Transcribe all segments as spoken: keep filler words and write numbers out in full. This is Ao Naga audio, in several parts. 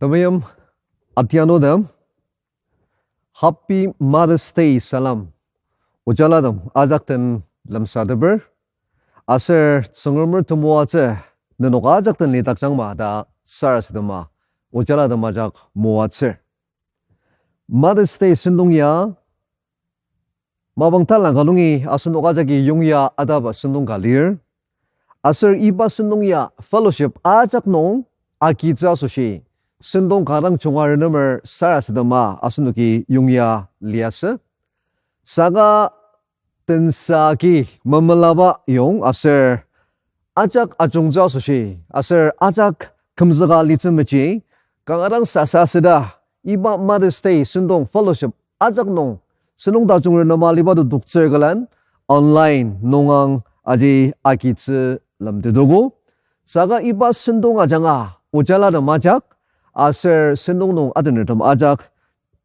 Temeim adianutem, Happy Mother's Day salem ojalatem ajak den lemsateper. Aser Tsüngremer temoatsü nenok ajak den lidakjangma ta sarasadema ojalatem ajak moatsür. Mother's Day sentong ya mapang talangka nungi asenok ajaki yongya ataba sentong ka lir. Aser iba sentong ya fellowship ajak nung agitsü asoshi sentong kanga junga renemer sarasadema asenoki yongya liasü. Saka tensa agi memelaba yong aser ajak ajungtsü asoshi, aser ajak kümzüka litsü meji, kanga dang sasa süda, iba Mother's Day sentong fellowship ajak nung, sentong tajung renema liba to toktsür külen, online nungang aji agitsü lemtetogo. Saka iba sentong ajanga, ojalatem ajak, aser sentong nung atenertem ajak,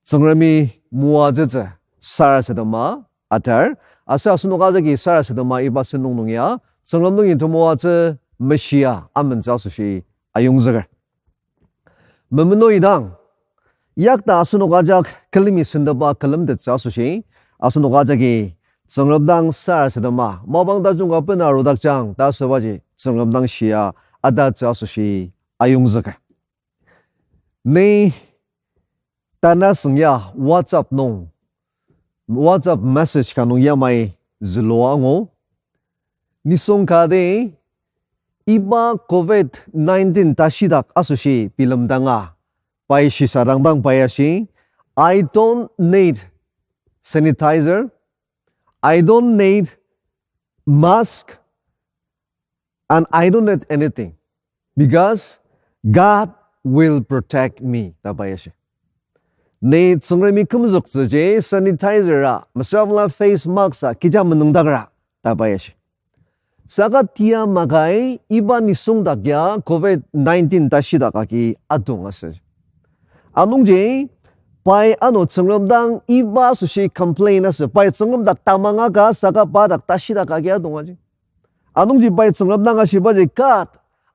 Tsüngremi moatsütsü sarasadema atar, aser asenok ajaki sarasadema iba sentong nung ya, Tsüngrem nungi temoatsü meshia amentsü asoshi ayongzüker. Memenoi dang, yakta asenok ajak külemi sentepa külemtettsü asoshi, asenok ajaki Tsüngrem dang sarasadema, mapang tajung ka bena arudakjang ta asübaji Tsüngrem dang shia atatsü asoshi ayongzüker. Ni tanü süngya WhatsApp nung, WhatsApp message ka nung yamai zülua angu. Nisung kati iba covid nineteen tashidak asoshi bilemdanga, pai shisadangdang pai ashi, I don't need sanitizer, I don't need mask, and I don't need anything, because God will protect me, ta pai ashi. Ni Tsüngremi kümzüktsüji sanitizer a, mesüra bangla face mask a, kecha menüngdakra, ta pai ashi. Saka tia makai iba nisung dak ya covid nineteen tashidak agi adong asü. Anungji, pai ano Tsüngrem dang iba asoshi complain asü, pai Tsüngrem dak tamang aka saka pa dak tashidak agi adong aji. Anungji pai Tsüngrem dang ashibaji, God,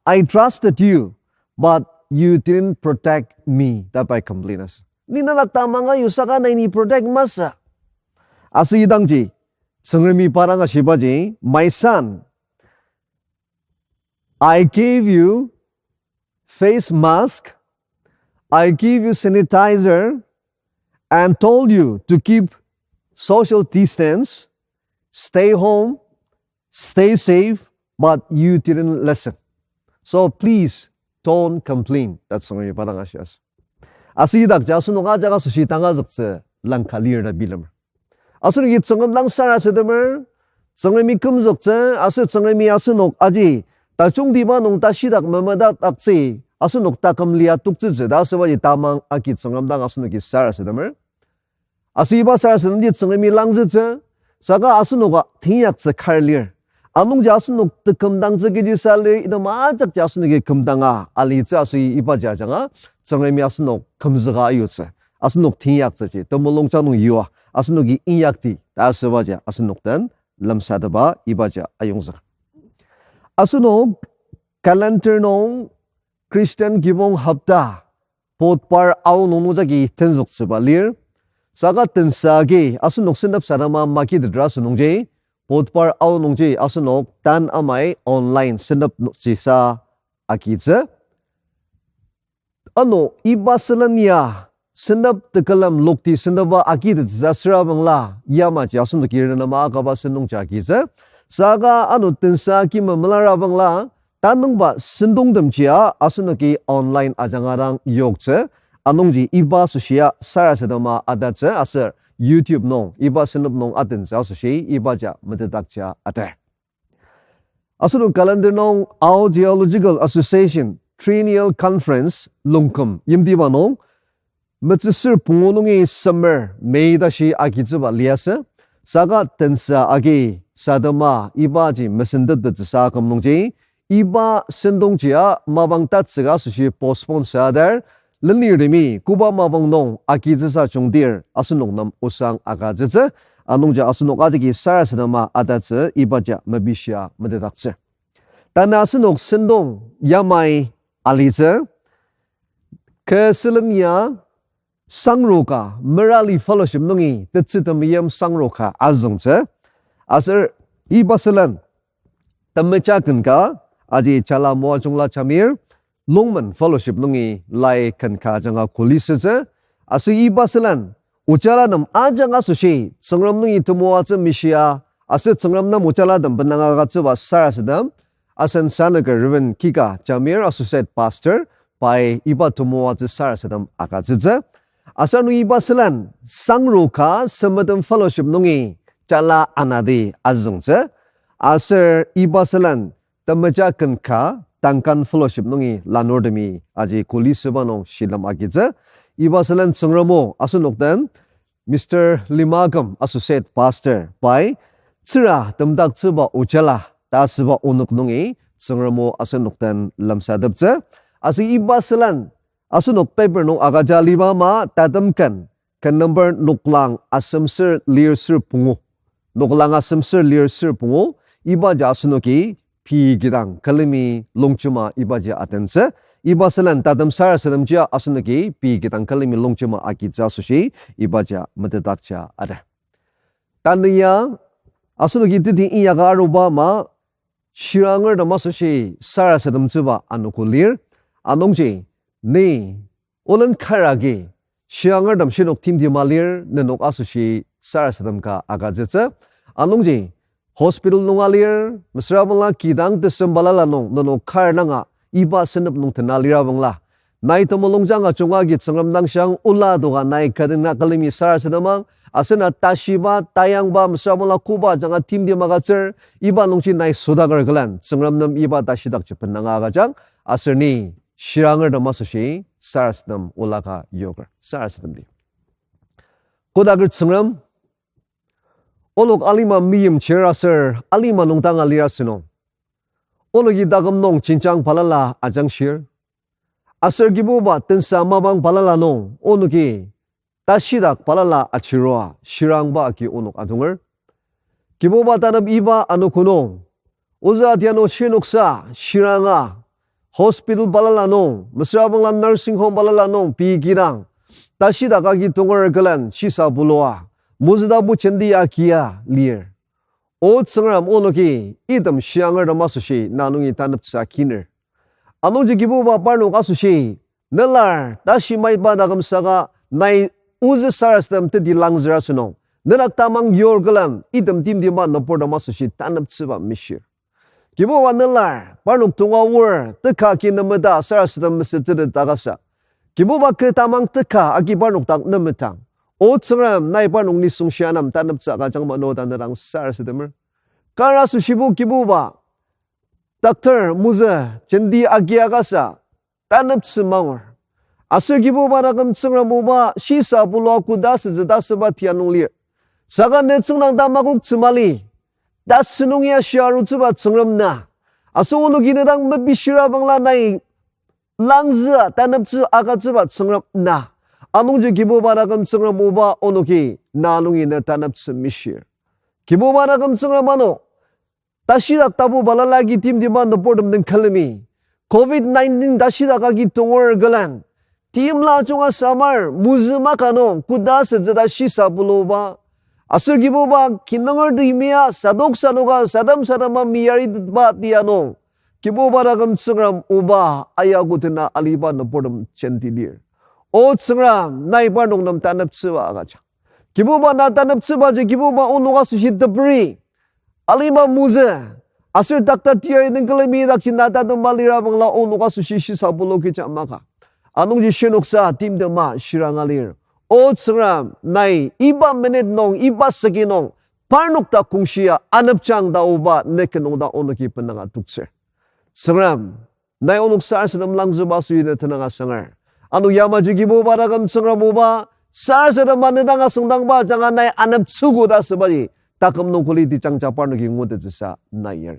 I trusted you, but you didn't protect me, ta pai complain asü. Ni nedak tamang ayu saka nai ni protect masü. Aser idangji, Tsüngremi pa dang ashibaji, My son, I gave you face mask, I gave you sanitizer, and told you to keep social distance, stay home, stay safe, but you didn't listen. So please don't complain. That's Tsüngremi pa dang ashi asü. Aser idakji asenok ajak asoshi tangazüktsü langka lir ta bilemer. Asenoki Tsüngrem dang sarasademer, Tsüngremi kümzüktsü, aser Tsüngremi asenok aji tajungtiba nung tashidak memetet aktsü, asenok taküm lia toktsütsü ta asübaji tamang agi Tsüngrem dang asenoki sarasademer. Aser iba sarasademji Tsüngremi langzütsü, saka asenoka teinyaktsü kar lir. Anungji asenok tekümdangtsü kechisa lir, item ajakji asenoki kümdanga alitsü aser ibaji ajanga, Tsüngremi asenok kümzüka ayutsü. Asenok teinyaktsüji, temulungjang nung yua, asenoki inyakti ta asübaji asenok den lemsatepba ibaji ayongzük. Asenok calendar nung Christian kibong hopta, Budhbar aonung nungjagi tenzüktsüba lir. Saka tensa agi asenok sentep sadema magitetra asünungji, Budhbar aonungji asenok tan amai online sentep nokjisa agitsü. Ano iba sülen ya sentep tekülem lokti sentepba agitettsüsa süra bangla, yamaji asenoki renema akaba sentongji agitsü. Saka ano tensa agi memelara bangla, tanüngba sentongtemjia asenoki online ajanga dang yoktsü. Anungji iba asoshia sarasadema atatsü aser YouTube nung iba sentep nung atentsü asoshi ibaji metetdaktsü atar. Asenok calendar nung Ao Theological Association Triennial Conference Longkhum yimtiba nung, metsüsür pungu nungi semer May tashi agitsüba liasü, saka tensa agi sadema ibaji mesentetbetsüsa aküm nungji, iba sentongji a mapang tatsüka asoshi postpone sadar, lenirtemi koba mapang nung agitsüsa jungdir asenok nem osang agütsütsü, anungji asenok ajaki sarasadema atatsü ibaji mepishia metetdaktsür. Tanü asenok sentong yamai alitsü, Kü sülen ya sangro ka Merali Fellowship nungi tetsü temeim sangro ka azüngtsü. Aser iba sülen temeja ken ka aji Jala Moajungla Jamir Longmen Fellowship nungi lai ken ka ajanga kuli sütsü. Aser iba sülen ojala nem ajanga asoshi Tsüngrem nungi temoatsü mishia, aser Tsüngrem nem ojala tem benanga agütsüba sarasadem, asen sanüker Reverend Kika Jamir, Associate Pastor, pai iba temoatsü sarasadem agütsütsü. Aser ano iba sülen sangro ka Semetem Fellowship nungi Jala Anadi azüngtsü. Aser iba sülen temeja ken ka Duncan Fellowship nungi lanurtemi aji kuli süba nung shilem agitsü. Iba sülen Tsüngrem o asenok den Mister Limakem, Associate Pastor, pai tsüra temdaktsüba ojala ta asüba onok nungi Tsüngrem o asenok den lemsateptsü. Aser iba sülen asenok paper nung agüja aliba ama tatem ken, ken number noklang asemser lir ser pungu. Noklang asemser lir ser pungu, ibaji asenoki pei kidang külemi longjema ibaji atentsü. Iba sülen tatem sarasademjia asenoki pei kidang külemi longjema agitsü asoshi ibaji metetdaktsü ade. Tanü ya asenoki teti inyaka aruba ama shirangertem asoshi sarasademtsüba anogo lir. Anungji ni olen kar agi shirangertem shinok timtima lir, nenok asoshi sarasadem ka agütsütsü. Anungji hospital nunga lir, mesüra bangla kidang tesem balala nung nenok kar danga iba senep nung tena lira bangla, nai temulungjang ajunga agi Tsüngrem dang shiang ola doka nai kü dena külemi sarasademang, aser na tashiba, tayangba, mesüra bangla koba ajanga timtima agütsür, iba nungji nai sodaker külen Tsüngrem nem iba tashidakji benanga agüjang, aser ni shirangertem asoshi sarasadem ola ka yoker, sarasademdi. Kodaker Tsüngrem, onok alima meimchir aser alima nung danga lira asünung, onoki taküm nung jenjang balala ajangshir. Aser Kibuba tensa mapang balala nung onoki tashidak balala achirua shirangba agi onok adonger. Kibuba tanep iba anogo nung, ozü atiano shinoksa shiranga, hospital balala nung, mesüra bangla nursing home balala nung pei kidang tashidak agi tonger külen shisa bulua, mozü tapu jenti agia lir. O Tsüngrem, onoki item shirangertem asoshi na nungi taneptsü akiner. Anungji Kibuba parnok asoshi nelar tashi maiba taküm saka nai ozü sarasadem teti langzür asünung, nedak tamang yur külen item timtima nüburtem asoshi taneptsüba mishir. Kibuba nelar parnok tonga oar teka ki nemeta sarasadem mesütsütet takasa, Kibuba kü tamang teka agi parnok dak nemetang. O Tsüngrem, nai parnok nisung shianem taneptsü agüjang mano ta nedang sarasademer. Kar asoshibo Kibuba, doctor mozü jenti agia kasa taneptsü mangur. Aser Kibuba taküm Tsüngrem oba shisa bulua koda asütsü ta asüba tia nung lir. Saka ne tsüngdang tamakoktsü mali. Tasü nung ya shia arutsüba Tsüngrem na. Aser onoki nedang mepishira bangla nai langzüa taneptsü agütsüba Tsüngrem na. Anungji Kibuba taküm Tsüngrem oba, onoki na nungi ne taneptsü mishir. Kibuba taküm Tsüngrem ano, tashidak tapu balala agi timtima nüburtem den külemi, covid nineteen tashidak agi tonger külen, timla junga samar mozü maka nung koda asütsü ta shisa buluba, aser Kibuba kinungertem ya sadok sadoka sadam sadama meyaritetba tia nung, Kibuba taküm Tsüngrem oba, ayagotena aliba nüburtem jenti lir. O Tsüngrem, nai parnok nem taneptsüba agüjang. Kibuba na taneptsübaji Kibuba onok asoshi teperi, alima mozü, aser doctor teyari nung külemi dakji na tatemba lira bangla onok asoshi shisa bulu kecha maka. Anungji shinoksa timtema shiranga lir. O Tsüngrem, nai iba minute nung, iba second nung parnok dak kongshia anepjang ta oba ne kinungdang onoki benanga toktsür. Tsüngrem, nai onok sarasadem langzüba asoshi ne tenüng asanger. Ano yamaji Kibuba taküm Tsüngrem oba, sarasadema ne dang asüngdangba ajanga nai aneptsüogo ta asübaji, taküm nung kuli tejangja parnoki ngutettsüsa nai yar.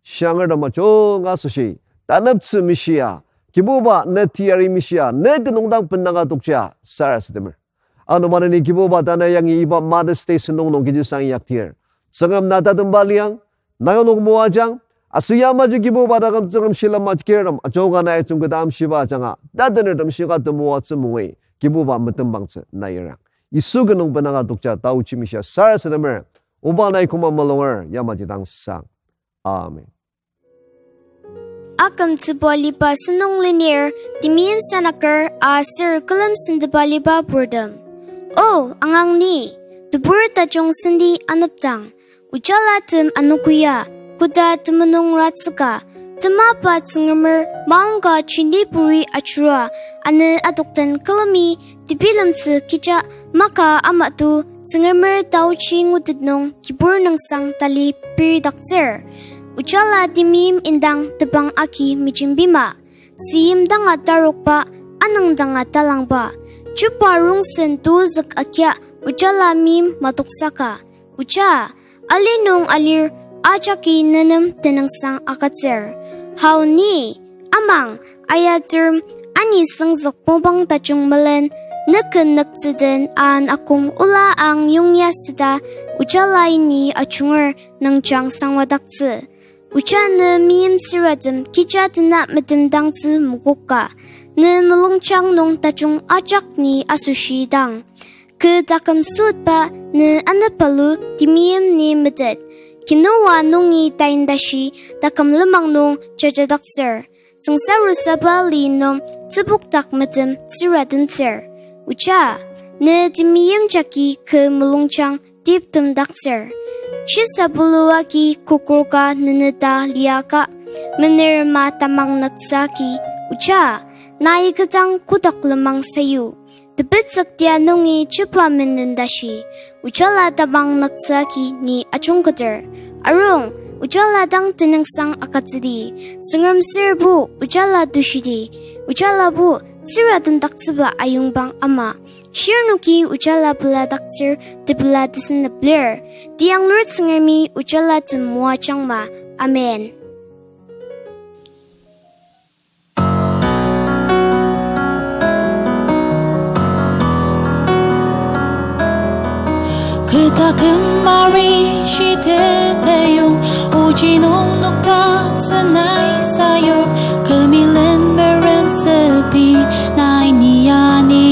Shiangertem ajunga asoshi taneptsü mishia, Kibuba ne teyari mishia, ne kinungdang benanga tokjia sarasademer. Ano maneni Kibuba tanü yangi iba Mother's Day sentong nung kechisa inyaktir, Tsüngrem na tatemba liang, nai onok moajang, Aser yamaji Kibuba taküm Tsüngrem shilem ajikirtem, ajoka nai ajungketa amshiba ajanga, tatenertem shika temoatsü mungui, Kibuba metembangtsü na irang. Yisu kinung benanga tokja taochi mishia sarasademer, oba nai koma mulunger yamaji dang sang. Amen. Akümtsüba aliba sentong lenir, temeim sanaker aser külem sentepa aliba purtem. O, angang ni, tebur tajung senti aneptsang, ojalatem anogo ya, koda temulung ratsüka, temapa Tsüngremer maongka jenti puri ajurua, ano adokden külemi tebilemtsü kecha maka amatu Tsüngremer taochi ngutet nung kibur nüngsang tali peridaktsür. Ojala temeim indang tebang agi mejembima. Tzüyim danga tarokba, anüng danga talangba. Chuba rongsen tozük agia ojala meim matoksaka. Oja, ali nung alir ajaki nenem tenüngsang agütsür. Hau ni, amang, ayaterm, ani süngzük mopang tajung melen, nüken nüktsüden an akong ola ang yongya süda, ojala ini ajunger nüngjang sangwadaktsü. Oja ne meim süratem kecha tena metemdangtsü mokoka, ne mulungjang nung tajung ajak ni asoshi dang. Kü taküm sütba ne anepalu temeim ni metet. Kinoa nungi tain tashi taküm lenmang nung jajadaktsür. Tsüngsaru saba li nung tsübokdak metem tsüradentsür. Oja, ne temeim jagi kü mulungjang tiptemdaktsür. Shisa bulu agi kokorka neneta liaka, menerma tamang nüktsü agi, oja, nai kü dang kotak lenmang sayu. Tepetsüktia nungi chuba menden tashi, ojala tamang nüktsü agi ni ajungketer. Arung, ojala dang tenüngsang agütsüdi, Tsüngrem sürbo ojala tushidi, ojalabo tsüratendaktsüba ayongbang ama. Shirnoki ojala peladaktsür tepela tesenep lir. Tiyanglur Tsüngremi ojalatem moajangma. Amen. Kü taküm ari shitepeyong, oji nung noktatsü nai sayur, kü milen merem sepi nai ni yani.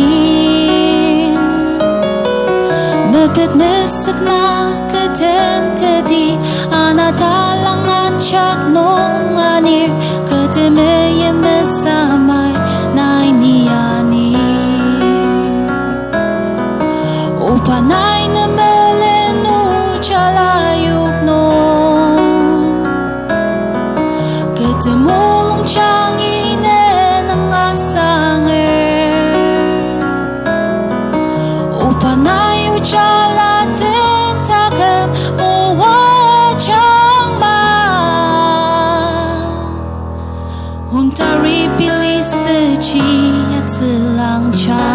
Mepet mesük na kü tenteti, ana talang ajak nung anir, kü temeim mesamai nai ni yani. Oba nai ne melen ojala yok nung, kü temulungjang ine nüng asanger. Oba nai ojalatem taküm moajangma. Ontari pili süji atsülangja.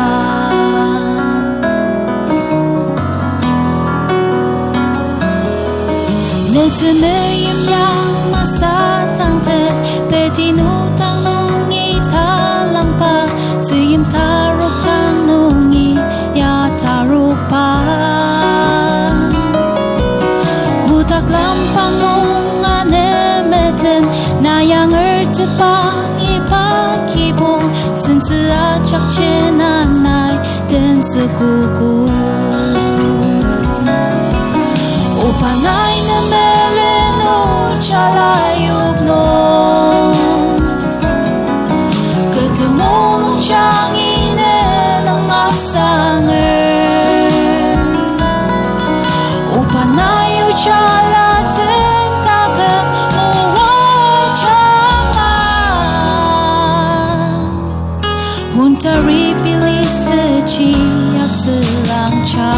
Ne temeim ya masatangtet, peti nudang nungi talangba, tzüyim tarokdang nungi ya tarokba. Kotak lampang nung anemetem, na yangertepa iba kibong, sentsü ajak jena nai tenzükogo. Oba nai ne melen ojala yok nung, kü temulungjang ine nüng asanger. Oba nai ojalatem taküm moajangma. Ontari pili süji atsülangja.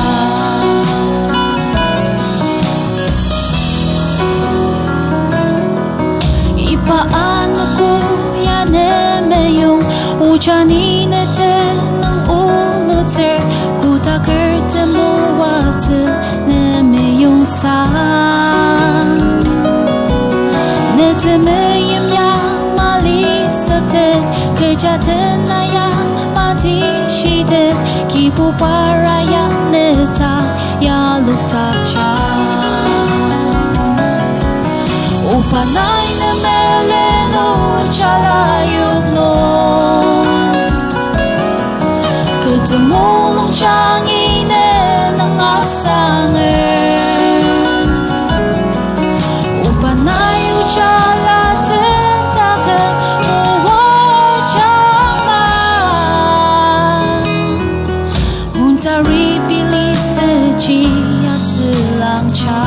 Iba anogo ya ne meyong, oja ni ne tenüng ulutsür, kotaker temoatsü ne meyongsa. Ne temeim ya malisütet, kecha tena ya matishitet, Kibuba ya ne ta yaloktakja. Oba nai Jangi ne nang asanger. Oba nai ojala tetaket moajangma. Ontari pili seji atsülang ja.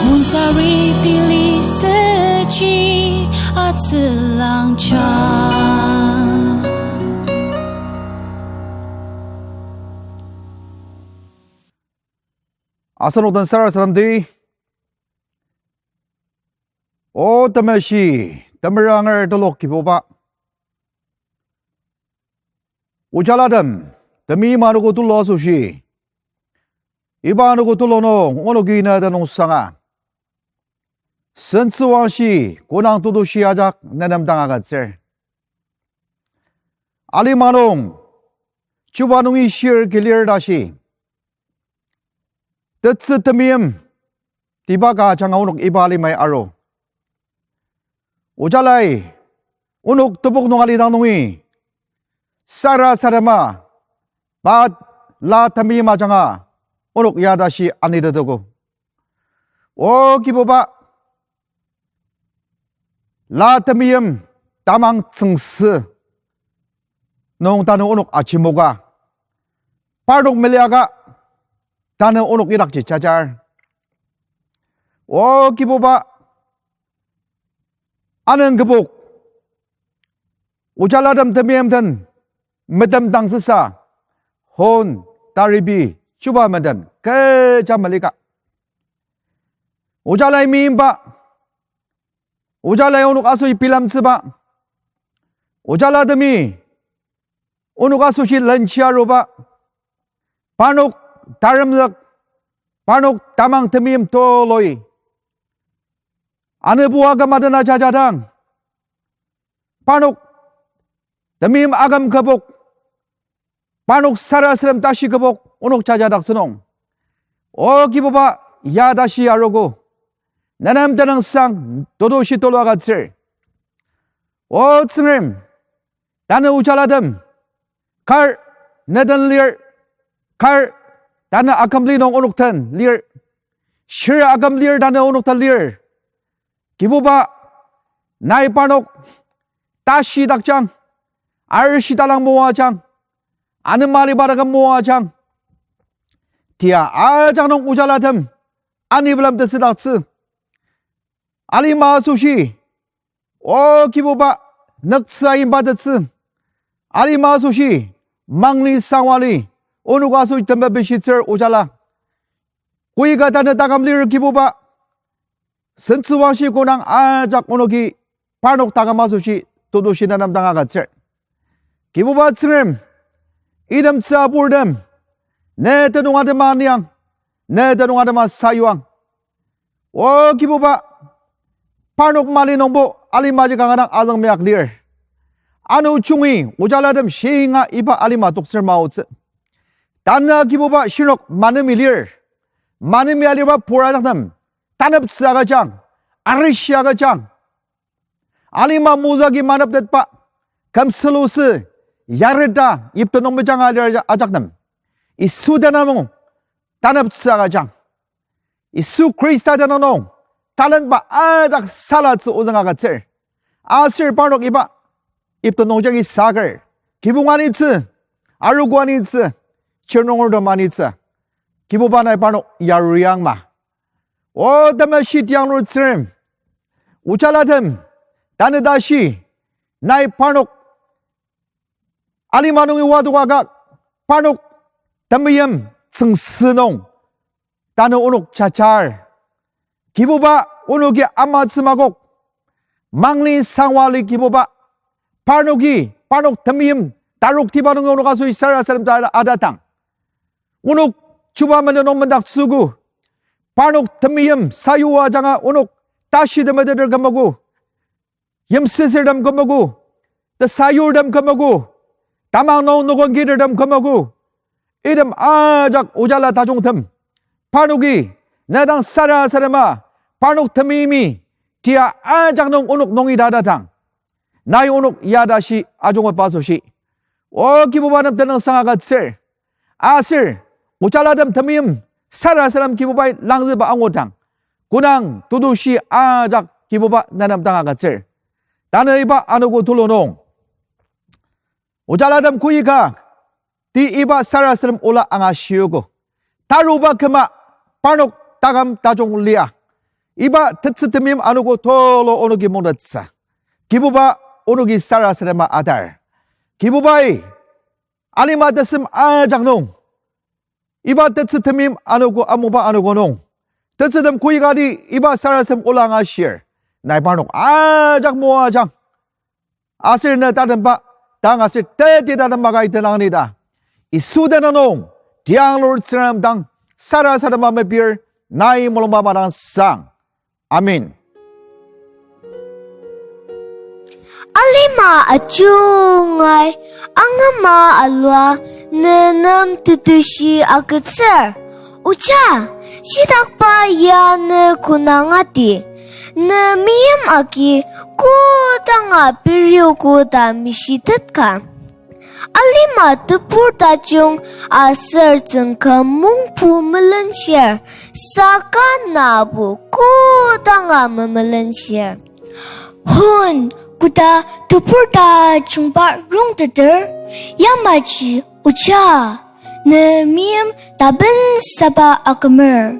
Ontari pili seji atsülang ja. Asenok den sarasademdi. O temeshi, temeranger telok Kibuba. Ojalatem, temeim anogo tulu asoshi, iba anogo tulu nung onoki ne tenüngsanga. Sentsüwangshi, konang tetushi ajak ne nem dang agütsür. Alima nung, chuba nungi shir kilir tashi, tetsü temeim, tiba ka ajanga onok iba alimai aru. Ojalai, onok tebok nung alidang nungi sarasadema, pa la temeim ajanga onok ya tashi anitetogo. O Kibuba, la temeim tamang tsüngsü nung tanü onok ajimoka, parnok meliaka tanü onok idakji jajar. O Kibuba, anüng kübok, ojalatem temeim den metemdang süsa, hon, taribi, chuba menden kecha melika. Ojalai meimba, ojalai onok asoshi bilemtsüba, ojalatemi onok asoshi lenji aruba, parnok taremzük, parnok tamang temeim toloi anübu aküm aden ajajadang, parnok temeim aküm kübok, parnok sarasadem tashi kübok onok jajadaktsü nung, O Kibuba, ya tashi arogo, ne nem tenüngsang tetushi tulu agütsür. O Tsüngrem, tanü ojalatem kar ne den lir, kar tanü akümli nung onok den lir, shir akümlir tanü onok den lir. Kibuba, nai parnok tashi dakjang, arishi talang moajang, anema aliba daküm moajang, tia ajak nung ojalatem ani bilemtettsüdaktsü. Alima asoshi, O Kibuba, nüktsü aimba tetsü. Alima asoshi, mangli sangwali, onok asoshi tembabishitsür ojala. Koika tanü taküm lir Kibuba, sentsüwangshi konang ajak onoki parnok taküm asoshi tetushi ne nem dang agütsür. Kibuba Tsüngrem, itemtsü aburtem, ne tenüng atema aniang, ne tenüng atema sayuang. O Kibuba, parnok mali nungbo alimaji kanga dang azüng meyak lir. Ano jungi ojalatem shinga iba alima toktsür maotsü. Tanü Kibuba shirnok manemi lir. Manemi aliba pur ajak nem taneptsü agüjang, arishi agüjang. Alima mozü agi maneptetba, kümsülusü, yareta, yipte nung mejanga alir ajak nem, Yisu tenüng nung taneptsü agüjang. Yisu Khrista tenüng nung talenba ajak salatsü ozüng agütsür. Aser parnok iba yipte nung jagi saker, kibong anitsü, arogo anitsü, chirnungertem anitsü, Kibuba nai parnok yaruyangma. O temeshi tianglur Tsüngrem, ojalatem, tanü tashi, nai parnok alima nungi wadokaka, parnok temeim tsüngsü nung tanü onok jajar. Kibuba, onoki amatsü makok, mangli sangwali Kibuba, parnoki parnok temeim taroktiba nungi onok asoshi sarasadem ta atatang, onok chuba menden nung mendaktsüogo. Parnok temeim sayua ajanga onok tashi temeteter kümogo, yimsüsürtem kümogo, tesayurtem kümogo, tamang nung nokong kitertem kümogo. Item ajak ojala tajungtem, parnoki ne dang sarasadema, parnok temeimi tia ajak nung onok nungi tatatang, nai onok ya tashi ajungba asoshi, O Kibuba nem tenüngsang agütsür. Aser, ojalatem temeim, sarasadem Kibubai langzüba angudang, konang tetushi ajak Kibuba nenem dang agütsür. Tanü iba anogo tulu nung ojalatem koika, ti iba sarasadem ola angashiogo. Taruba küma, parnok taküm tajung lia. Iba tetsü temeim anogo tulu onoki mungtettsü. Kibuba onoki sarasadema atar. Kibubai, alima tesem ajak nung, iba tetsü temeim anogo amuba anogo nung, tetsütem koikati iba sarasadem ola angashir, nai parnok ajak moajang. Aser ne tatemba dang aser teti tatem makai tenang ni ta, Yisu tenüng nung, tianglur Tsüngrem dang sarasadema mepir, nai mulungba madang sang. Amen. Alima ajungai angama alua ne nem tetushi agütsür. Oja, shitakba ya ne konangati, ne meim agi kodanga periogo ta mishitetka. Alima tebur tajung aser tsüngküm mungpu melenshir, saka nabo kodanga memelenshir. Hon, koda tebur tajungba rongteter, yamaji oja, ne meim tabensaba akümer.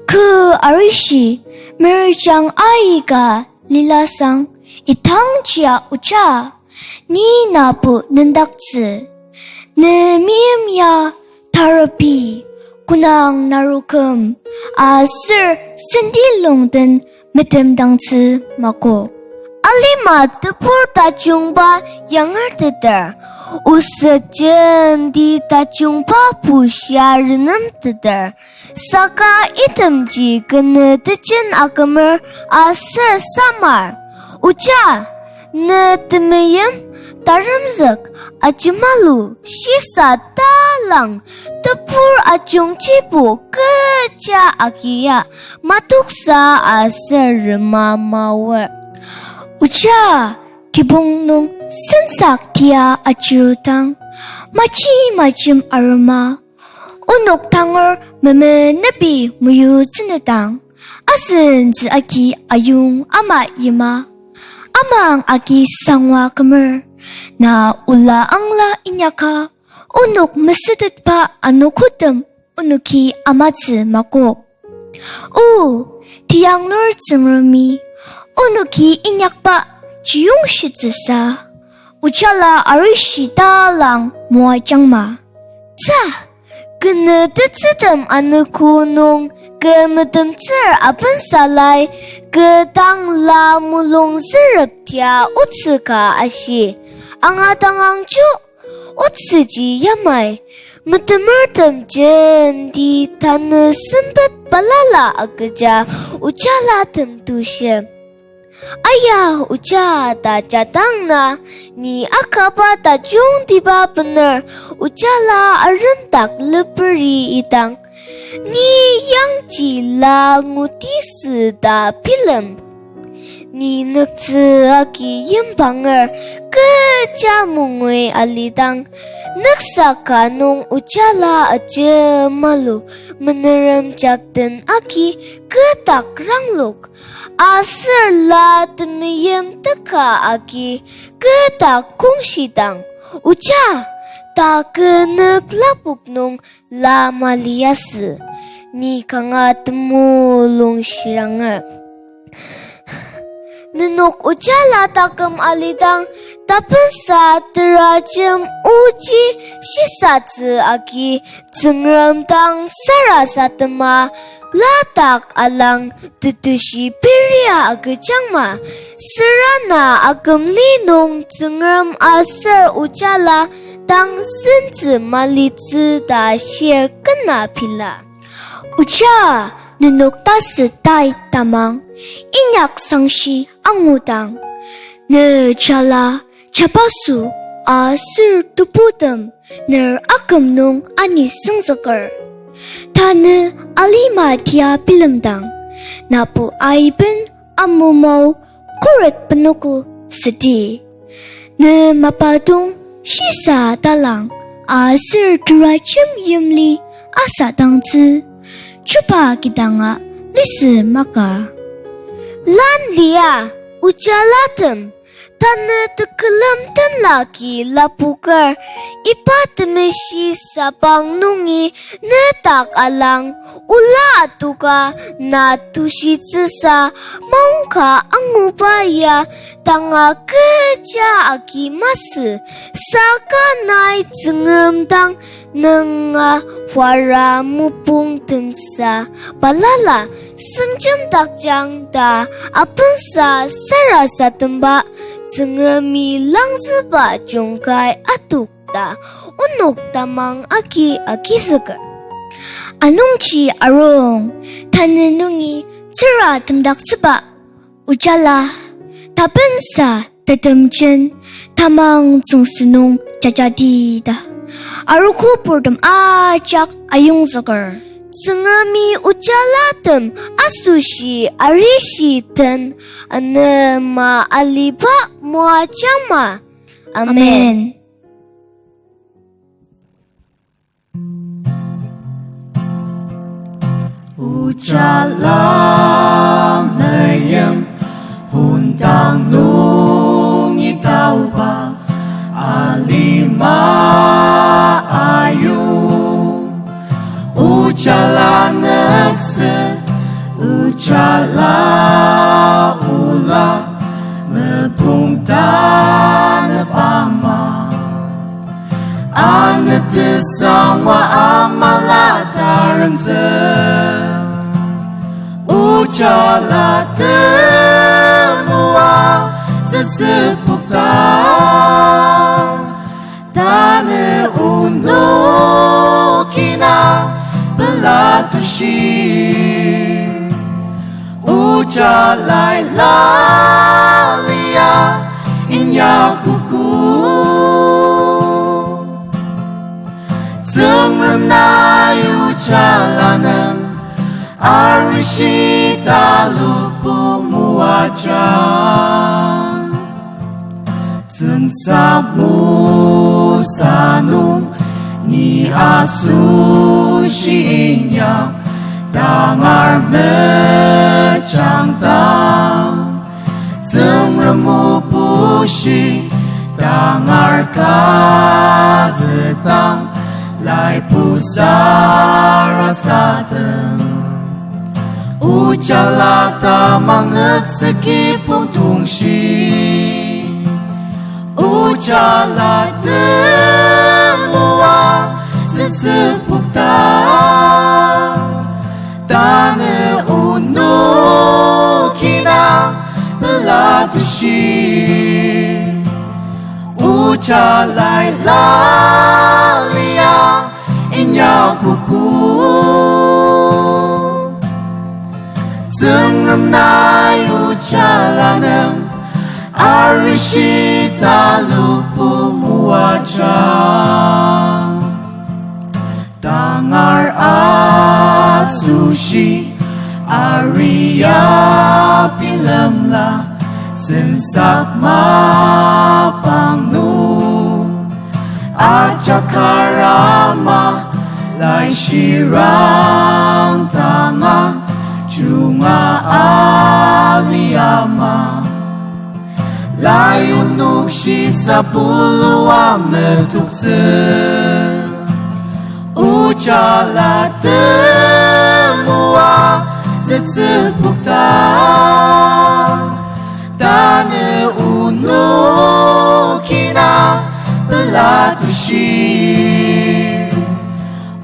Kü arishi, merjang aika lilasang, idangjia oja, ni nabo nendaktsü. Ne meim ya tarubi, konang naruküm, aser senti lungden metemdangtsü makok. Alima tebur tajungba yangerteter, oset jenti tajungba bushia renemteter, saka itemji kenü tejen akümer aser samar. Oja, ne temeim, taremzük, ajemalu, shisa talang, tebur ajungjibo kecha agia, matoksa aser rema maor. Oja, kibong nung sensak tia ajirudang, machi majim arema, onok tangar memenepi meyutsünedang, asentsü agi ayong ama yima, amang agi sangwa kümer, na ola angla inyaka, onok mesütetba anogotem onoki amatsü makok. O, tianglur Tsüngremi, onoki inyakba chiyongshitsüsa, ojala arishi talang moajangma. Ta, kenü tetsütem anogo nung kü metemtsür apensalai, kü dang la mulung zürep tia otsü ka ashi. Angadangang jo, otsüji yamai, metemertem jenti tanü sempet balala agüja ojalatem tushi. Aya oja ta jadang na, ni akaba tajungtiba bener ojala aremdak leperi idang, ni yangji la ngutisü ta bilem. Ni nüktsü agi yimbanger kecha mungui alidang, nüksa ka nung ojala ajemalu menerem jakten agi kü dak ranglok, aser la temeim teka agi kü dak kongshidang, oja, ta kü nük lapok nung la maliasü, ni kanga temulung shiranger. Nenok ojala taküm alidang, tapensa terajem oji shisatsü agi Tsüngrem dang sarasadema, ladak alang tetushi peria agüjangma, sürana akümli nung Tsüngrem aser ojala dang sentsü malitsü ta shir kena pila. Oja, nenok tasü tai tamang, inyak sangshi angudang, ne jala, jabaso, aser tebutem, ner aküm nung ani süngzüker. Tanü alima tia bilemdang, nabo aiben amumao khuret penogo südi. Ne mapadong Shisa talang aser terajem yimli asa dangtsü, chuba kidanga lisü maka. Lan lia, ojalatem, tanü tekülem tenla ki lapoker, iba temeshi sabang nungi ne dak alang, ola adoka na tushitsüsa, maongka anguba ya tanga kecha agi masü, saka nai Tsüngrem dang nünga wara mopung tensa balala, sengjemdakjang ta apensa sarasademba Tsüngremi langzüba jungkai atok ta onok tamang agi agizüker. Anungji arung, tanü nungi tsüra temdaktsüba ojala, tapensa tetemjen tamang tsüngsü nung jajatita. Arogo purtem ajak ayongzüker. Tsüngremi ojalatem asoshi arishi den anema aliba moajangma. Amen. Amen. Ojala meyim, hondang nungi taoba, alima ayu. Ojala nüktsü, ojala ola, mepung tanep ama. Anü tesangwa amala taremtsü. Ojala temoa tsütsüpokta. Tanü onok ina pelatoshi. Ojalai lalia inyakuku. Tsüngrem nai ojala nem arishi talupu moajang. Tsüngsa mosa nung ni asoshi inyak tangar mejangdang. Tsüngrem o bushi tangar kazüdang, laibu sarasadem. Ojala tamang nüktsü kibong tongshi. Ojala temoa tsütsüpokta. Tanü onok ina pelatoshi. Ojalai lalia inyakuku. Tsüngrem nai ojala nem arishi talupu moajang. Tangar asoshi aria bilemla sensak mapang nung. Ajak kar ama laishirang tanga junga ali ama. Lai onok shisa pulua metoktsü. Ojala temoa tsütsüpokta. Tanü onok ina pelatoshi.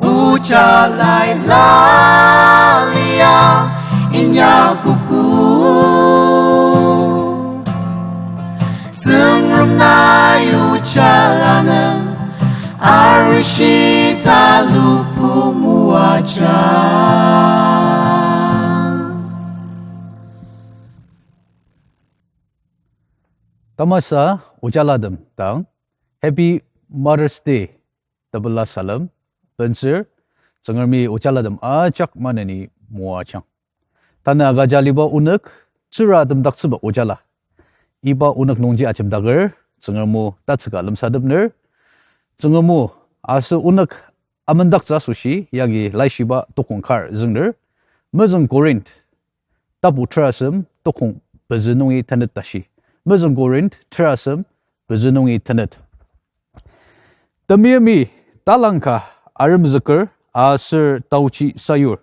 Ojalai lalia inyakuku. Tsüngrem nai ojala nem arishi talupu moajang. Tamasa ojalatem dang Happy Mother's Day tepela salem bentsür. Tsüngremi ojalatem ajak maneni moajang. Tanü agüja aliba onük, tsüra temdaktsüba ojala. Iba onük nungji ajemdaker Tsüngrem o tatsüka lemsatepner. Tsüngrem o aser onük amendaktsü asoshi yagi laishiba tokong kar züngner, mezüng Korinth tapu terasem tokong pezü nungi tenet tashi. Mezüng Korinth terasem pezü nungi tenet. Temeimi talangka aremzüker aser taochi sayur.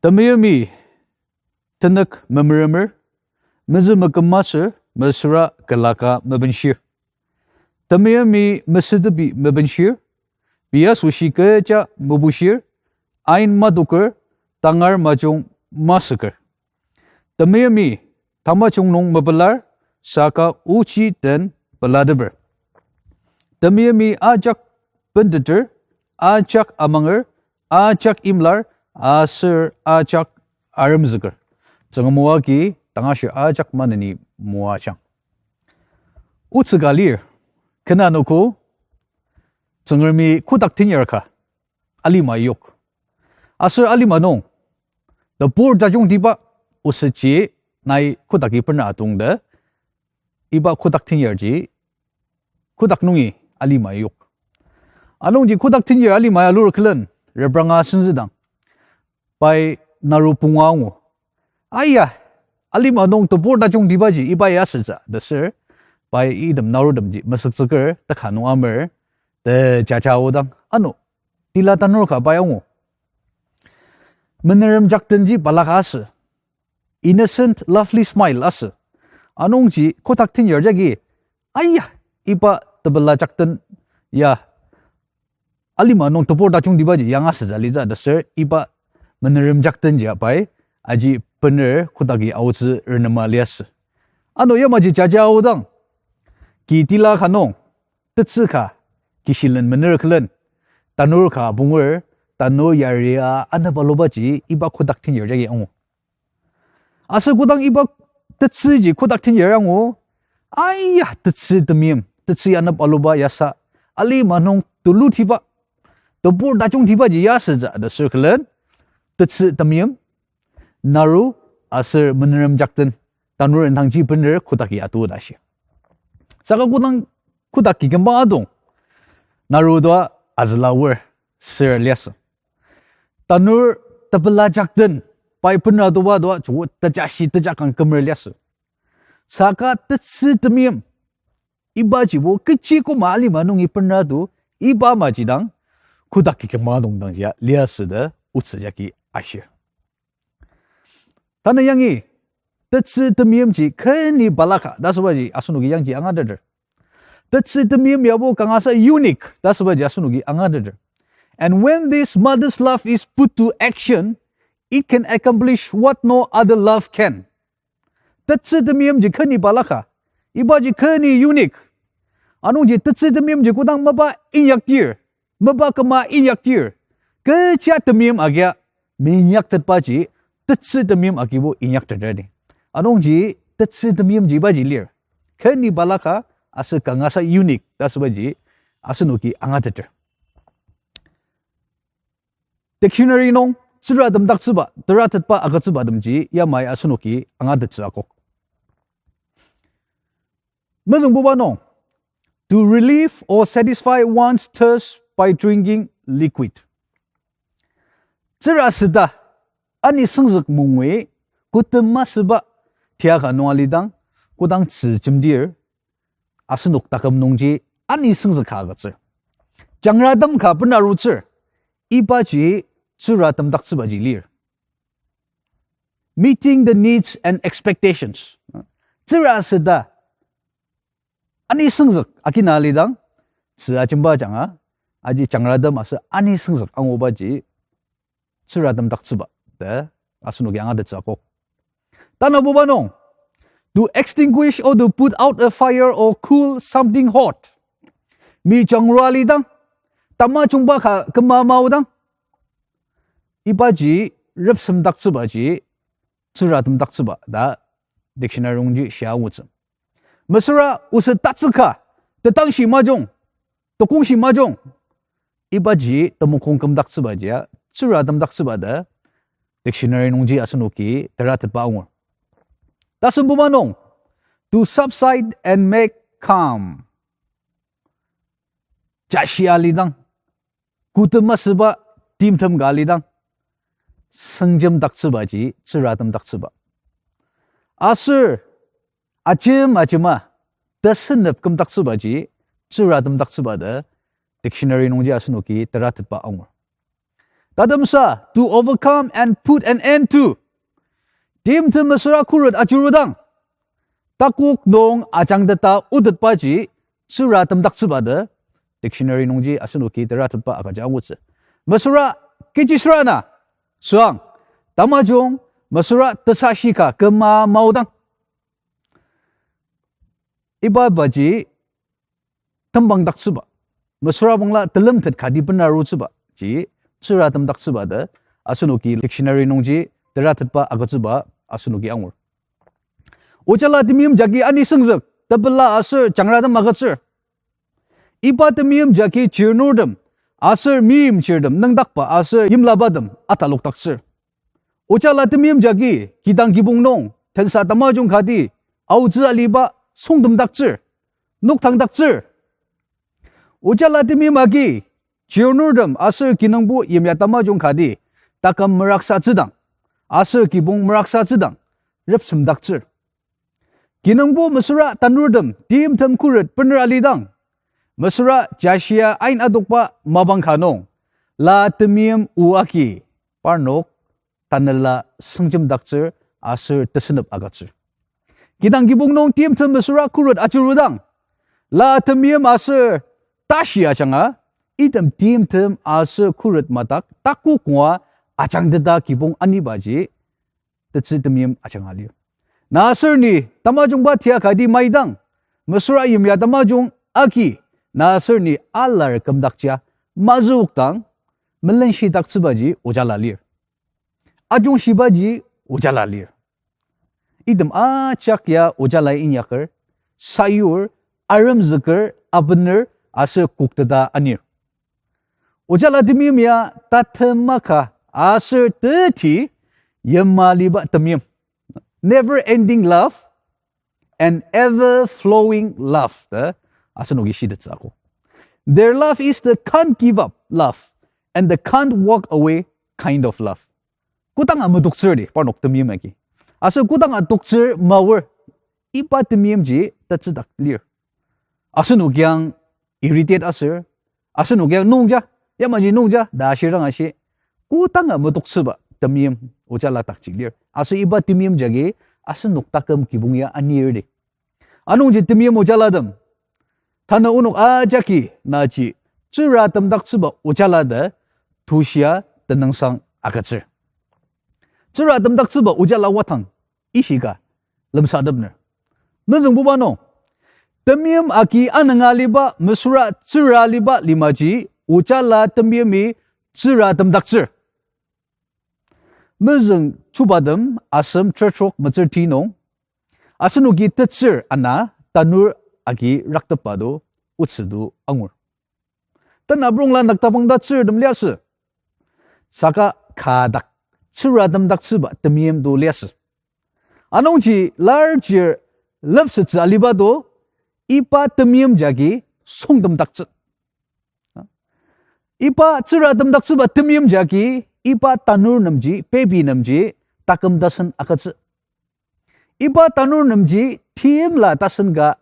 Temeimi tenük memeremer, mezü meküm masür, mesüra külaka mebenshir. Temeimi mesütepi mebenshir, pei asoshi kecha mebushir, ain madoker, tangar majung masüker. Temeimi tamajung nung mepelar, saka ochi den pelateper. Temeimi ajak benteter, ajak amanger, ajak imlar, aser ajak aremzüker. Tsüngrem o agi tangashi ajak maneni moajang. Otsü ka lir, ken anogo, Tsüngremi kotak tenyar ka alima yok. Aser alima nung tebur tajungtiba osetji nai kotaki bena atong ta, iba kotak tenyarji kotak nungi alima yok. Anungji kotak tenyar alima ya alur külen repranga senzüdang, pai naru punga angu. Aya, alima nung tebur tajungtibaji iba ya asütsü ta sür, pai item narutemji mesüktsüker teka nung amer, ta jaja aodang, ano, tila tanur ka pai angu. Menerem jaktenji balaka asü. Innocent, lovely smile asü. Anungji kotak tenyar jagi, aya, iba tepela jakten ya alima nung tebur tajungtibaji yanga asütsü litsü ta sür iba menerem jaktenji pai aji bener kotaki aotsü renema liasü. Ano yamaji jaja aodang, ki tila ka nung, tetsü ka kishilen mener külen, tanur ka apunger, tanur yaria anep alubaji iba kotak tenyar jagi angu. Aser kodang iba tetsüji kotak tenyar angu, aya, tetsü temeim, tetsü anep aluba yasa, alima nung tulutiba, tebur tajungtibaji ya asütsü ta sür külen, tetsü temeim, naru aser menerem jakten, tanur indangji bener kotaki atu ta shi. Saka kodang kotaki kümba adong, naru toa azüla aor sür liasü. Tanur tepela jakten, pai bener atuba toa joko tejashi tejakang kümer liasü. Saka tetsü temeim, ibajibo kechi koma alima nungi bener atu, iba amaji dang, kotaki kümba adong dangjia liasü ta otsü jagi ashir. Tanü yangi, tetsü temeimji keni balaka ta asübaji asenoki yangji angateter. Tetsü temeim yabo kangasa unique ta asübaji asenoki angateter. And when this mother's love is put to action, it can accomplish what no other love can. Tetsü temeimji keni balaka, ibaji keni unique. Anungji tetsü temeimji kodang mapa inyakdir, mapa küma inyakdir, kecha temeim agia minyaktetbaji, tetsü temeim agibo inyakteter ni. Anungji tetsü temeimji ibaji lir, keni balaka aser kangasa unique ta asübaji asenoki angateter. Dictionary nung tsüratemdaktsüba, teratetba agütsübatemji yamai asenoki angatettsü akok. Mezüngbuba nung, to relieve or satisfy one's thirst by drinking liquid. Tsürasüta, ani süngzük mungui, kotem masüba, tiaka nung alidang, kodang tzü jemdir, asenok taküm nungji ani süngzük ka agütsür. Jangratem ka benarutsür, ibaji tsüratemdaktsübaji lir. Meeting the needs and expectations. Tsürasüta, ani süngzük akina alidang, tzü ajemba ajanga, aji jangratem aser ani süngzük angubaji, tsüratemdaktsüba ta asenoki angatettsü akok. Tanabuba nung, to extinguish or to put out a fire or cool something hot. Mi jangrua alidang, tamajungba ka küma maodang, ibaji repsemdaktsübaji tsüratemdaktsüba ta dictionary nungji shia angutsü. Mesüra oset tatsüka, tetangshi majung, tekongshi majung, ibaji temokong kümdaktsübajia tsüratemdaktsüba ta dictionary nungji asenoki teratetba angur. Tasembuba nung, to subside and make calm. jashia alidang, kotem asüba timtem ka alidang, sengjemdaktsübaji tsüratemdaktsüba. Aser ajem ajema tesünep kümdaktsübaji tsüratemdaktsüba ta dictionary nungji asenoki teratetba angur. Tatemsa, to overcome and put an end to. Timtem mesüra khuret ajurudang, takok nung ajangteta otetbaji tsüratemdaktsüba ta dictionary nungji asenoki teratetba agüja angutsü. Mesüra kechi süra na, süang, tamajung mesüra tesashi ka küma maodang, iba baji tembangdaktsüba, mesüra bangla telemtet kati bena arutsüba ji tsüratemdaktsüba ta asenoki dictionary nungji teratetba agütsüba asenoki angur. Ojala temeim jagi anisüngzük, tepela aser jangratem agütsür. Iba temeim jagi chirnurtem aser meimchirtem nüngdakba aser yimlabatem atalokdaktsür. Ojala temeim jagi kidang kibong nung tensa tamajung kati aotsü aliba süngtemdaktsür, noktangdaktsür. Ojala temeim agi chirnurtem aser kinungpo yimya tamajung kati taküm meraksatsüdang aser kibong meraksatsüdang repsemdaktsür. Kinungpo mesüra tanurtem timtem khuret bener alidang, mesüra jashia ain adokba mapang ka nung, la temeim o agi parnok tanela sengjemdaktsür aser tesünep agütsür. Kidang kibong nung timtem mesüra khuret ajurudang, la temeim aser tashi ajanga, item timtem aser khuret madak takok ngua ajangteta kibong anibaji tetsü temeim ajanga lir. Na aser ni tamajungba tia kati maidang, mesüra yimya tamajung agi, na aser ni alar kümdakjia mazükdang, melenshidaktsübaji ojala lir. Ajungshibaji ojala lir. Item ajak ya ojalai inyaker, sayur, aremzüker, abener, aser kokteta anir. Ojala temeim ya tatem maka aser teti yimaliba temeim. Never ending love and ever flowing love ta asenoki shitettsü akok. Their love is the can't give up love and the can't walk away kind of love. Kodanga metoktsür di parnok temeim agi. Aser kodanga toktsür maor, iba temeimji tetsüdak lir. Asenok yang irritate aser, asenok yang nungja, yamaji nungja ta ashirang ashi, kodanga metoktsüba temeim ojala dakji lir. Aser iba temeim jagi asenok taküm kibong ya anir di. Anungji temeim ojalatem, tanü onok ajaki naji tsüratemdaktsüba ojala ta tushia tenüngsang agütsür. Tsüratemdaktsüba ojala wadang ishika lemsatepner. Mezüngbuba nung, temeim agi ananga aliba mesüra tsüra aliba limaji ojala temeimi tsüratemdaktsür. Mezüng chubatem asem tertrok metsür ti nung, asenoki tetsür ana tanur agi raktepba to otsü to angur. Tenaprongla naktapang ta tsürtem liasü. Saka kadak tsüratemdaktsüba temeim to liasü. Anungji larjir lepsettsü aliba to, iba temeim jagi süngtemdaktsü. Iba tsüratemdaktsüba temeim jagi, iba tanur nemji, pepi nemji, taküm tasen agütsü. Iba tanur nemji timla tasen ka,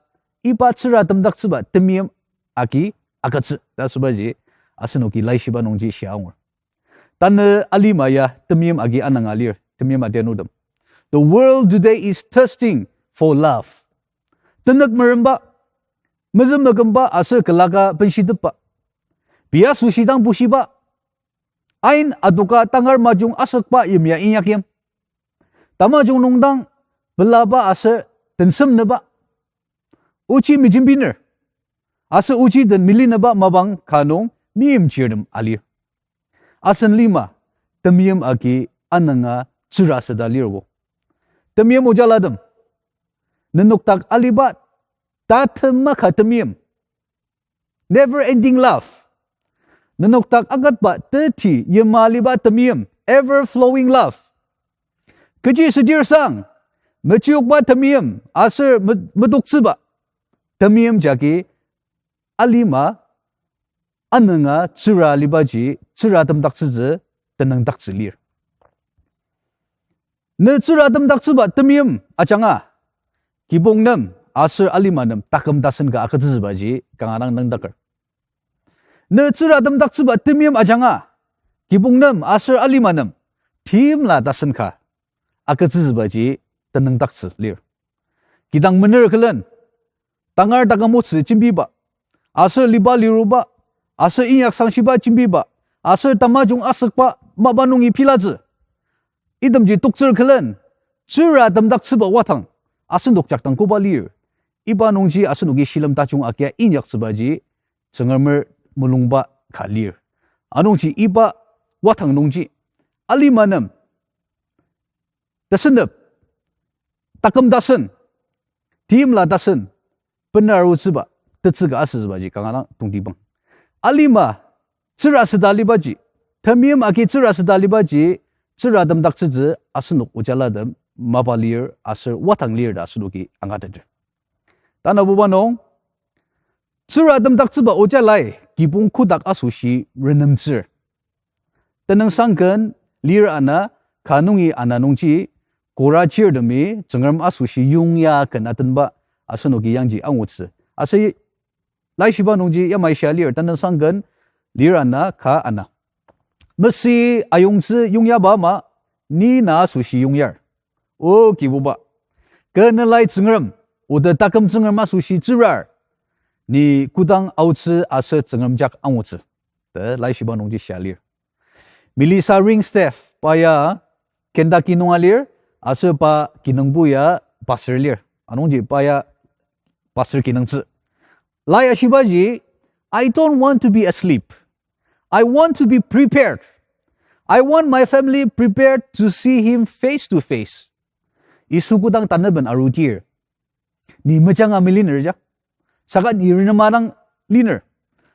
iba tsüratemdaktsüba temeim agi agütsü ta asübaji, asenoki laishiba nungji shia angur. Tanü alima ya temeim agi ananga lir, temeim adianutem. The world today is thirsting for love. Tenük meremba, mezüm mekümba aser külaka benshitepba, pei asoshi dang bushiba, ain adoka tangar majung asükba yimya inyakyim, tamajung nungdang pelaba aser tensemnüba, ochi mejembiner aser ochi den milinüba mapang ka nung meimchirtem alir. Asen lima temeim agi ananga tsüraseta lirgo. Temeim ojalatem, nenok dak aliba tatem maka temeim, never ending love. Nenok dak aketba teti yima aliba temeim, ever flowing love. Kechi südir sang, mechiokba temeim aser me-, metoktsüba temeim jagi alima anünga tsüra alibaji, tsüra temdaktsütsü tenüngdaktsü lir. Ne tsüra temdaktsüba temeim ajanga, kibong nem aser alima nem taküm tasen ka agütsütsübaji kanga dang nüngdaker. Ne tsüra temdaktsüba temeim ajanga, kibong nem aser alima nem timla tasen ka agütsütsübaji tenüngdaktsü lir. Kidang mener külen, tangar taküm otsü jembiba, aser liba liruba, aser inyak sangshiba jembiba, aser tamajung asükba mapa nungi pilatsü. Itemji toktsür külen, tsüra temdaktsüba wadang, asenok jakdang koba lir. Iba nungji asenoki shilem tajung agia inyaktsübaji, Tsüngremer mulungba ka lir. Anungji iba wadang nungji, alima nem, tasenep, taküm tasen, timla tasen, benarutsüba, tetsü ka asütsübaji kanga dang tongtibang. Alima, tsüra süda alibaji, temeim agi tsüra süda alibaji, tsüra temdaktsütsü asenok ojalatem mapa lir aser wadang lir ta asenoki angateter. Tanabuba nung, tsüra temdaktsüba ojalai kibong kotak asoshi renemtsür. Tenüngsang ken lir ana, ka nungi ana nungji, Kora chirtemi Tsüngrem asoshi yongya ken atenba asenoki yangji angutsü. Aser Laishiba nungji yamai shia lir, Tenüngsang ken lir ana, ka ana. Mesüi ayongtsü yongyaba ama, ni na asoshi yongyar. O Kibuba, kü ne lai Tsüngrem, oda taküm Tsüngrem asoshi tsürar, ni kodang aotsü aser Tsüngrem jak angutsü, ta Laishiba nungji shia lir. Melissa Ringstaff pa ya Kentucky nunga lir, aser pa kinungpo ya pastor lir. Anungji pa ya pastor kinungtsü. Lai ashibaji, I don't want to be asleep. I want to be prepared. I want my family prepared to see him face to face. Yisu kodang tanaben arudir, ni mejanga meliner ja. Saka ni renema dang liner.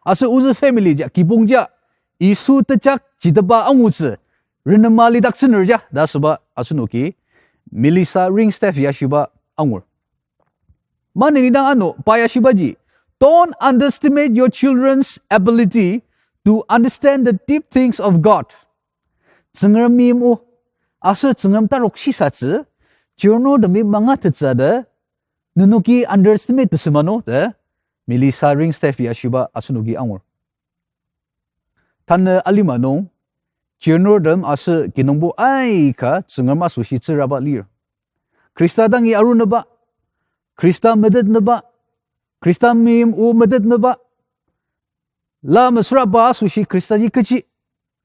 Aser ozü family ja, kibong ja, Yisu tejak jiteba angutsü, renema lidaktsüner ja ta asüba asenoki Melissa Ringstaff ya shiba angur. Maneni dang ano pa ya shibaji, don't underestimate your children's ability to understand the deep things of God. Tsüngrem meim o, aser Tsüngrem tarok shisatsü, chirnurtemi mangatettsü ta nenoki underestimate tesü mano ta Melissa Ringstaff ya shiba asenoki angur. Tanü alima nung, chirnurtem aser kinungpo aika Tsüngrem asoshi tsüraba lir. Khrista dangi arunüba, Khrista metetnüba, Khrista meim o metetnüba, la mesüraba asoshi Khristaji kechi,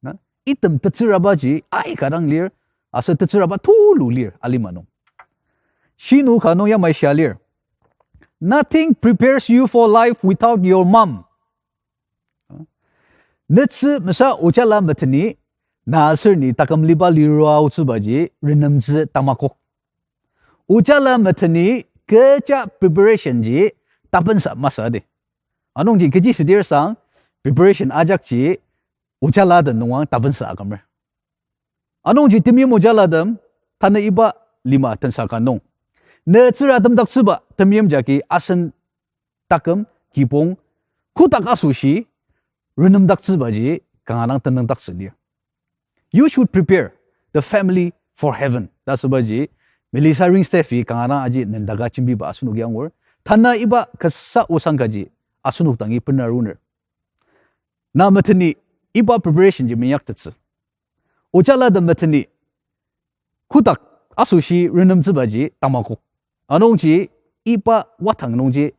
na, item tetsürabaji aika dang lir, aser tetsüraba tulu lir alima nung. Shinu ka nung yamai shia lir. Nothing prepares you for life without your mom. Netsü mesa ojala meteni, na aser ni taküm liba lirua aotsübaji renemtsü tamakok. Ojala meteni kecha preparation ji tapensa masadi. Anungji kechi südir sang preparation ajakji ojala den nungang tapensa akümer. Anungji temeim ojalatem, tanü iba lima tensa ka nung, ne tsüra temdaktsüba temeim jagi asen taküm, kibong, kotak asoshi renemdaktsübaji kanga dang tenüngdaktsü lir. You should prepare the family for heaven ta asübaji Melissa Ringstaff-i kanga dang aji nendaka jembiba asenoki angur. Tanü iba kasa osang kaji asenok dangi benaruner. Na meteni iba preparation ji meinyaktettsü. Ojalatem meteni kotak asoshi renemtsübaji tamakok. Anungji iba wadang nungji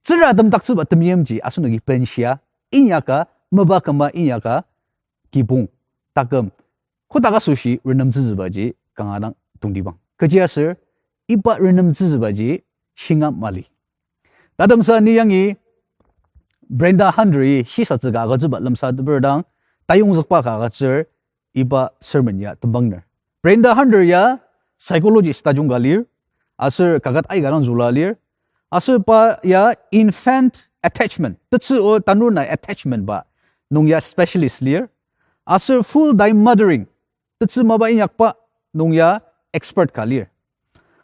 tsüra temdaktsüba temeimji asenoki benshia, inyaka, mapa küma inyaka, kibong, taküm, kotak asoshi renemtsütsübaji kanga dang tongtibang. Kechiaser iba renemtsütsübaji shinga mali. Tatemsa ni yangi Brenda Hunter-i shisatsü ka agütsüba lemsateper dang, tayongzükba ka agütsür iba sermon ya tembangner. Brenda Hunter ya psychologist tajung ka lir, aser kaket aika dang züla lir, aser pa ya infant attachment, tetsü o tanur nai attachment ba nung ya specialist lir, aser full time mothering, tetsü mapa inyakba nung ya expert ka lir.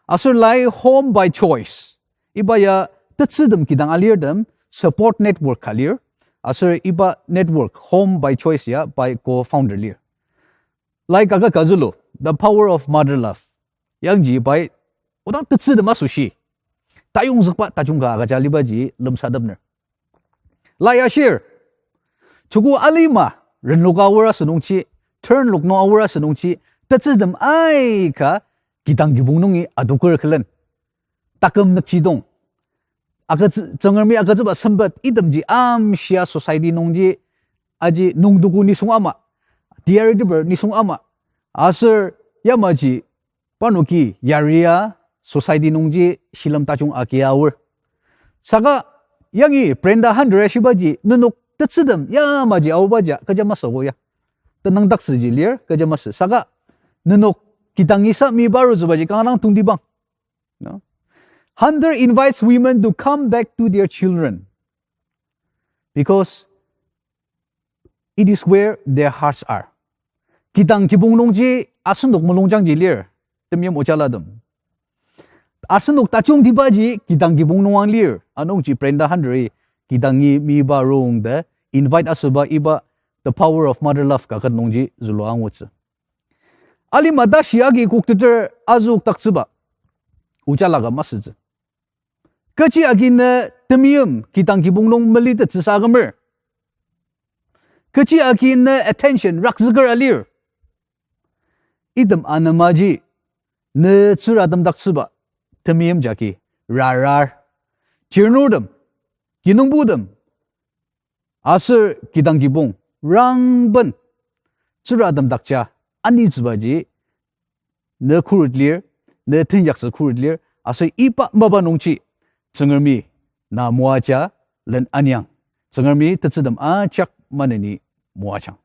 Aser lai home by choice, iba ya tetsütem kidang alirtem support network ka lir. Aser iba network Home by Choice ya pai co-founder lir. Lai kaket ka zülu, The Power of Mother Love. Yangji pai odang tetsütem asoshi tayongzükba tajung ka agüja alibaji lemsatepner. Lai ashir, joko alima renloka aor asünungji, turnlok nung aor asünungji, tetsütem aika kidang kibong nungi adoker külen taküm nükjidong. Agütsü-, Tsüngremi agütsüba sempet itemji amshia society nungji, aji nüngtugu nisung ama, teyari teper nisung ama, aser yamaji parnoki yaria society nungji shilem tajung agia aor. Saka yangi Brenda Hunter ashibaji nenok tetsütem yamaji aobaji kecha masü ko ya. Tenüngdaktsüji lir kecha masü. Saka nenok kidang isa miba arutsübaji kanga dang tongtibang. No? Hunter invites women to come back to their children because it is where their hearts are. Kidang kibong nungji asenok mulungjangji lir, temeim ojalatem. Asenok tajungtibaji kidang kibong nung ang lir, anungji Brenda Hunter-i kidangi miba rongda invite asüba iba The Power of Mother Love kaket nungji zülua angutsü. Alima tashi agi kokteter azüokdaktsüba ojala ka masütsü. Kechi agi ne temeim kidang kibong nung melitettsüsa akümer? Kechi agi ne attention rakzüker alir? Item anemaji ne tsüratemdaktsüba temeim jagi rarar. Chirnurtem, kinungputem, aser kidang kibong rangben tsüratemdakja anitsübaji ne khuret lir, ne tenyaktsü khuret lir, aser iba mapa nungji Tsüngremi na moaja len aniang. Tsüngremi tetsütem ajak maneni moajang.